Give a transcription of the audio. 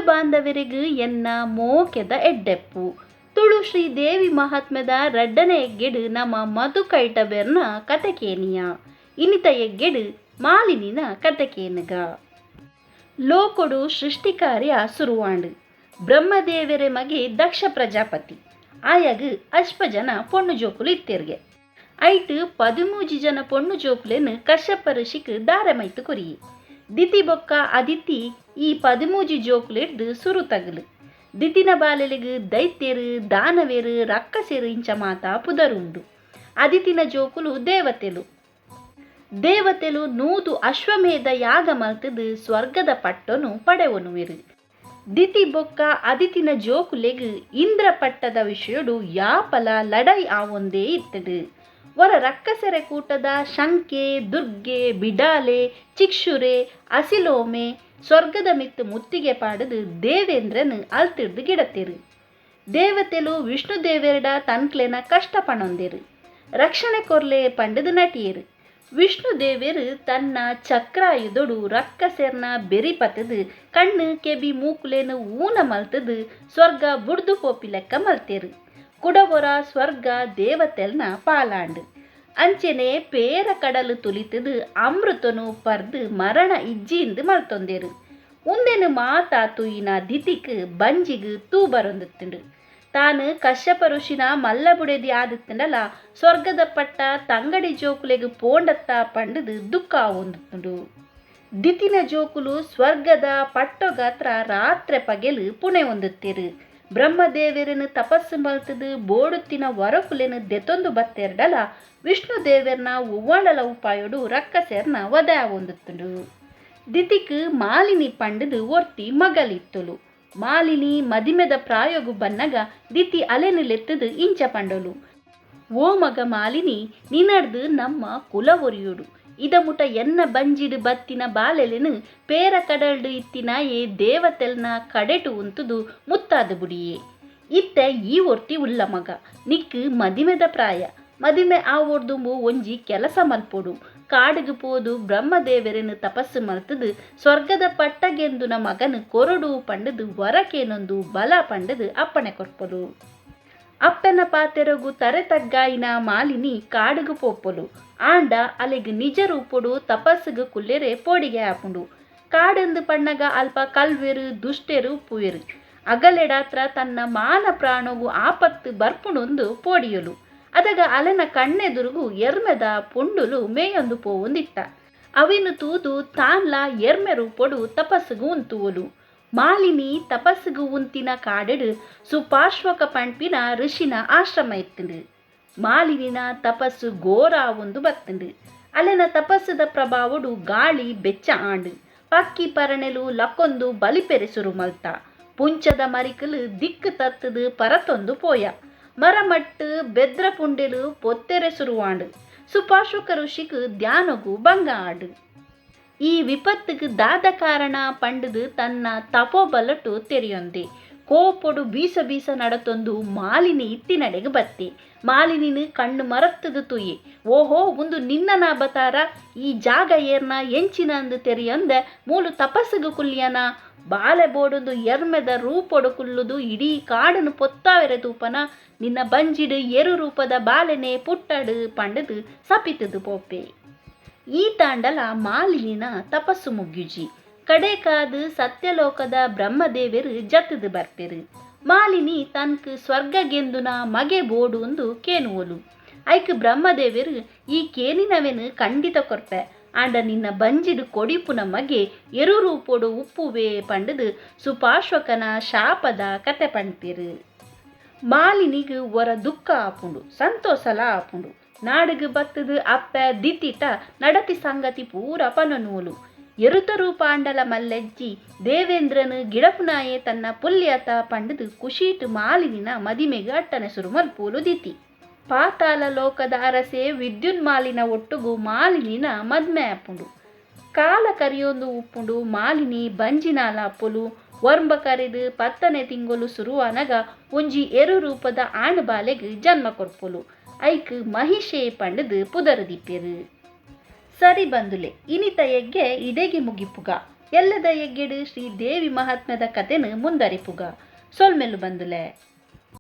ಬಾಂಧವರಿಗೂ ಎನ್ನ ಮೋಕೆದ ಎಡ್ಡೆಪ್ಪು. ತುಳು ಶ್ರೀ ದೇವಿ ಮಹಾತ್ಮೆದ ರಡ್ಡನೆ ಎಗ್ಗೆಡು ನಮ್ಮ ಮಧುಕೈಟಬೆರ್ನ ಕತೆ ಕೇನಿಯ. ಇನ್ನಿತ ಎಗ್ಗೆಡು ಮಾಲಿನಿನ ಕತೆ ಕೇನುಗ. ಲೋಕೊಡು ಸೃಷ್ಟಿ ಕಾರ್ಯ ಸುರುವಾಂಡು. ಬ್ರಹ್ಮದೇವರೆ ಮಗೆ ದಕ್ಷ ಪ್ರಜಾಪತಿ ಆಯಾಗ ಅಶ್ಪ ಜನ ಪೊಣ್ಣು ಜೋಕುಲು ಇತ್ತೆರ್ಗೆ. ಐಟ್ 13 ಜನ ಪೊಣ್ಣು ಜೋಕುಲೆನ್ ಕಶ್ಯಪ ಋಷಿಕ್ ದಾರೆ ಮೈತು ಕೊರಿಯೆ. ದಿತಿ ಬೊಕ್ಕ ಅದಿತಿ ಈ 13 ಜೋಕುಲೆಡ್ದು ಸುರು ತಗಲು. ದಿತಿನ ಬಾಲೆಲೆಗ್ ದೈತ್ಯರು, ದಾನವೇರು, ರಕ್ಕಸೆರು ಇಂಚ ಮಾತಾ ಪುದರುಂಡು. ಅದಿತಿನ ಜೋಕುಲು ದೇವತೆಲು. ದೇವತೆಲು 100 ಅಶ್ವಮೇಧ ಯಾಗ ಮಲ್ತದು ಸ್ವರ್ಗದ ಪಟ್ಟೊನು ಪಡೆವೊನುವೆರು. ದಿತಿ ಬೊಕ್ಕ ಅದಿತಿನ ಜೋಕುಲೆಗ್ ಇಂದ್ರ ಪಟ್ಟದ ವಿಷಯಡು ಯಾಪಲ ಲಡೈ ಆವೊಂದೇ ಇತ್ತಡು. ವರ ರಕ್ಕಸೆರೆ ಕೂಟದ ಶಂಕೆ, ದುರ್ಗೆ, ಬಿಡಾಲೆ, ಚಿಕ್ಷುರೆ, ಅಸಿಲೋಮೆ ಸ್ವರ್ಗದ ಮಿತ್ತು ಮುತ್ತಿಗೆ ಪಾಡದು ದೇವೇಂದ್ರನ್ ಅಲ್ತಿಡ್ದು ಗಿಡತೆರು. ದೇವತೆಲು ವಿಷ್ಣು ದೇವೆರಡ ತನ್ಕ್ಲೆನ ಕಷ್ಟ ಪಣೊಂದೆರು. ರಕ್ಷಣೆ ಕೊರ್ಲೆ ಪಂಡದು ನಟಿಯರು. ವಿಷ್ಣು ದೇವೆರು ತನ್ನ ಚಕ್ರಾಯುಧೊಡು ರಕ್ಕಸೆರ್ನ ಬೆರಿ ಪತದು ಕಣ್ಣು ಕೆಬಿ ಮೂಕುಲೇನು ಊನ ಮಲ್ತದು ಸ್ವರ್ಗ ಬುಡ್ದು ಪೋಪಿ ಲೆಕ್ಕ ಮಲ್ತೇರು. ಕುಡವೊರ ಸ್ವರ್ಗ ದೇವತೆಲ್ನ ಪಾಲಾಂಡು. ಅಂಚೆನೆ ಪೇರ ಕಡಲು ತುಲಿತದು ಅಮೃತನು ಪರ್ದು ಮರಣ ಇಜ್ಜಿಂದು ಮಲ್ತೊಂದೇರು. ಉಂದೆನು ಮಾತಾ ತುಯಿನ ದಿತಿಕ್ ಬಂಜಿಗ್ ತೂ ಬರೊಂದಿತ್ತುಂಡು. ತಾನು ಕಶ್ಯಪ ಋಷಿನ ಮಲ್ಲಬುಡೆದಿ ಆದಿತ್ತಂಡಲ ಸ್ವರ್ಗದ ಪಟ್ಟ ತಂಗಡಿ ಜೋಕುಲೆಗ್ ಪೋಂಡತ್ತ ಪಂಡದು ದುಃಖ ಆವೊಂದಿತ್ತುಂಡು. ದಿತಿನ ಜೋಕುಲು ಸ್ವರ್ಗದ ಪಟ್ಟೊಗಾತ್ರ ರಾತ್ರೆ ಪಗೆಲು ಪುಣೆ ಹೊಂದುತ್ತೀರು. ಬ್ರಹ್ಮದೇವೆರನು ತಪಸ್ಸು ಮಲ್ತದು ಬೋಡುತ್ತಿನ ವರಕುಲೆನು ದೆತೊಂದು ಬತ್ತೆರ್ಡಲ ವಿಷ್ಣು ದೇವೆರ್ನ ಉವ್ವಾಂಡಲ ಉಪಾಯೊಡು ರಕ್ಕಸೆರ್ನ ವದೆ ಆವೊಂದಿತ್ತುಂಡು. ದಿತಿಕ್ ಮಾಲಿನಿ ಪಂಡದು ಒರ್ತಿ ಮಗಲಿತ್ತೊಲು. ಮಾಲಿನಿ ಮದಿಮೆದ ಪ್ರಾಯೋಗು ಬನ್ನಗ ದಿತಿ ಅಲೆನು ಲೆತ್ತದು ಇಂಚ ಪಂಡೊಲು. ಓ ಮಗ ಮಾಲಿನಿ, ನಿನಡ್ದು ನಮ್ಮ ಕುಲ ಒರಿಯೋಡು. ಇದ ಮುಟ ಎನ್ನ ಬಂಜಿಡು ಬತ್ತಿನ ಬಾಲೆಲೆನು ಪೇರ ಕಡಲ್ಡು ಇತ್ತಿನಾಯೇ ದೇವತೆಲ್ನ ಕಡೆಟು ಉಂತುದು ಮುತ್ತಾದ ಬುಡಿಯೇ. ಇತ್ತೆ ಈ ಒರ್ತಿ ಉಲ್ಲ ಮಗ, ನಿಕ್ಕು ಮದಿಮೆದ ಪ್ರಾಯ. ಮದಿಮೆ ಆವೊಡ್ದುಂಬು ಒಂಜಿ ಕೆಲಸ ಮಲ್ಪೊಡು. ಕಾಡಿಗೆ ಪೋದು ಬ್ರಹ್ಮದೇವರನ್ನು ತಪಸ್ಸು ಮಲ್ತದು ಸ್ವರ್ಗದ ಪಟ್ಟಗೆಂದುನ ಮಗನು ಕೊರಡು ಪಂಡದು ವರಕೇನೊಂದು ಬಲ ಪಂಡದು ಅಪ್ಪಣೆ ಕೊರ್ಪೊಲು. ಅಪ್ಪನ ಪಾತೆರಗು ತರೆ ತಗ್ಗಾಯಿನ ಮಾಲಿನಿ ಕಾಡುಗು ಪೋಪೊಲು. ಆಂಡ ಅಲೆಗ್ ನಿಜ ರೂಪೊಡು ತಪಸ್ಸುಗು ಕುಲ್ಲೆರೆ ಪೋಡಿಗೆ ಆಪುಂಡು. ಕಾಡೆಂದು ಪಣ್ಣಗ ಅಲ್ಪ ಕಲ್ವೆರು ದುಷ್ಟೆರು ಉಪ್ಪುವೆರು. ಅಗಲೆಡಾತ್ರ ತನ್ನ ಮಾನ ಪ್ರಾಣಗು ಆಪತ್ತು ಬರ್ಪುಂಡೊಂದು ಪೋಡಿಯೊಲು. ಅದಗ ಅಲೆನ ಕಣ್ಣೆದುರುಗು ಎರ್ಮೆದ ಪುಂಡುಲು ಮೇಯೊಂದು ಪೋವೊಂದಿತ್ತ. ಅವಿನು ತೂದು ತಾನ್ಲ ಎರ್ಮೆ ರೂಪೊಡು ತಪಸ್ಸುಗು ಉಂತುವೊಲು. ಮಾಲಿನಿ ತಪಸ್ಸುಗು ಉಂತಿನ ಕಾಡೆಡು ಸುಪಾರ್ಶ್ವಕ ಪಣ್ಪಿನ ಋಷಿನ ಆಶ್ರಮ ಇತ್ತುಂಡು. ಮಾಲಿನಿನ ತಪಸ್ಸು ಘೋರ ಒಂದು ಬತ್ತುಂಡು. ಅಲೆನ ತಪಸ್ಸುದ ಪ್ರಭಾವಡು ಗಾಳಿ ಬೆಚ್ಚ ಆಂಡು. ಪಕ್ಕಿ ಪರಣೆಲು ಲಕ್ಕೊಂದು ಬಲಿಪೆರೆ ಸುರು ಮಲ್ತ. ಪುಂಚದ ಮರಿಕಲು ದಿಕ್ಕು ತತ್ತದು ಪರತೊಂದು ಪೋಯ. ಮರಮಟ್ಟು ಬೆದ್ರ ಪುಂಡೆಲು ಪೊತ್ತೆರೆ ಸುರುವಾಂಡು. ಸುಪಾರ್ಶ್ವಕ ಋಷಿಕ್ ಧ್ಯಾನಗು ಭಂಗ ಆಡು. ಈ ವಿಪತ್ತುಗೆ ದಾದ ಕಾರಣ ಪಂಡದು ತನ್ನ ತಪೋಬಲಟು ತೆರೆಯೊಂದೆ. ಕೋಪೊಡು ಬೀಸ ಬೀಸ ನಡತೊಂದು ಮಾಲಿನಿ ಇತ್ತಿನಡೆಗೆ ಬತ್ತೆ. ಮಾಲಿನಿನ ಕಣ್ಣು ಮರತ್ತದು ತುಯೆ. ಓಹೋ, ಒಂದು ನಿನ್ನ ಬತಾರ, ಈ ಜಾಗ ಏರ್ನ ಎಂಚಿನ ಅಂದು ತೆರೆಯೊಂದೆ ಮೂಲು ತಪಸ್ಸುಗು ಕುಲ್ಯನ. ಬಾಲೆ ಬೋಡೊಂದು ಎರ್ಮೆದ ರೂಪೊಡು ಕುಲ್ಲುದು ಇಡೀ ಕಾಡನ್ನು ಪೊತ್ತಾವೆರೆ ತೂಪನ. ನಿನ್ನ ಬಂಜಿಡು ಎರು ರೂಪದ ಬಾಲೆನೆ ಪುಟ್ಟಡು ಪಂಡದು ಸಪಿತದು ಪೋಪೆ. ಈ ತಾಂಡಲ ಮಾಲಿನಿನ ತಪಸ್ಸು ಮುಗ್ಯುಜಿ. ಕಡೆಕಾದು ಸತ್ಯಲೋಕದ ಬ್ರಹ್ಮದೇವರು ಜತ್ತದು ಬರ್ಪೆರು. ಮಾಲಿನಿ ತನ್ಕ್ ಸ್ವರ್ಗಗೆಂದುನ ಮಗೆ ಬೋಡು ಒಂದು ಕೇನುವಲು. ಐಕ್ ಬ್ರಹ್ಮದೇವರು ಈ ಕೇನಿನವೆನು ಖಂಡಿತ ಕೊರ್ಪೆ. ಆಂಡ ನಿನ್ನ ಬಂಜಿಡು ಕೊಡಿಪುನ ಮಗೆ ಎರು ರೂಪೊಡು ಉಪ್ಪುವೆ ಪಂಡದು ಸುಪಾರ್ಶ್ವಕನ ಶಾಪದ ಕತೆ ಪಣ್ಪೆರು. ಮಾಲಿನಿಗ್ ಒರ ದುಃಖ ಆಪುಂಡು, ಸಂತೋಷಲ ಆಪುಂಡು. ನಾಡುಗು ಬತ್ತದು ಅಪ್ಪೆ ದಿತಿಟ ನಡತಿ ಸಂಗತಿ ಪೂರ ಪನೊನುವಲು. ಎರುತ ರೂಪಾಂಡಲ ಮಲ್ಲೆಜ್ಜಿ ದೇವೇಂದ್ರನು ಗಿಡಪುನಾಯೆ ತನ್ನ ಪುಲ್ಯತ ಪಂಡದು ಕುಶೀಟು ಮಾಲಿನಿನ ಮದಿಮೆಗೆ ಅಟ್ಟನೆ ಸುರು ಮಲ್ಪೂಲು ದಿತಿ. ಪಾತಾಳ ಲೋಕದ ಅರಸೆ ವಿದ್ಯುನ್ಮಾಲಿನ ಒಟ್ಟುಗು ಮಾಲಿನಿನ ಮದ್ಮೆ ಆಪುಂಡು. ಕಾಲ ಕರಿಯೊಂದು ಉಪ್ಪುಂಡು. ಮಾಲಿನಿ ಬಂಜಿನಾಲ ಅಪ್ಪುಲು. ವರ್ಂಬ ಕರಿದು 10ನೇ ತಿಂಗಳು ಸುರುವಾನಗ ಒಂಜಿ ಎರು ರೂಪದ ಆಣ್ ಬಾಲೆಗ್ ಜನ್ಮ ಕೊರ್ಪೊಲು. ಐಕ್ ಮಹಿಷೆ ಪಂಡದು ಪುದರುದಿಪ್ಪೆರು. ಸರಿ ಬಂದುಲೆ, ಇನಿತ ಎಗ್ಗೆ ಇಡೆಗೆ ಮುಗಿಪುಗ. ಎಲ್ಲೆದ ಎಗ್ಗೆಡ್ ಶ್ರೀ ದೇವಿ ಮಹಾತ್ಮೆದ ಕತೆನ್ ಮುಂದರಿಪುಗ. ಸೊಲ್ಮೆಲು ಬಂದುಲೆ.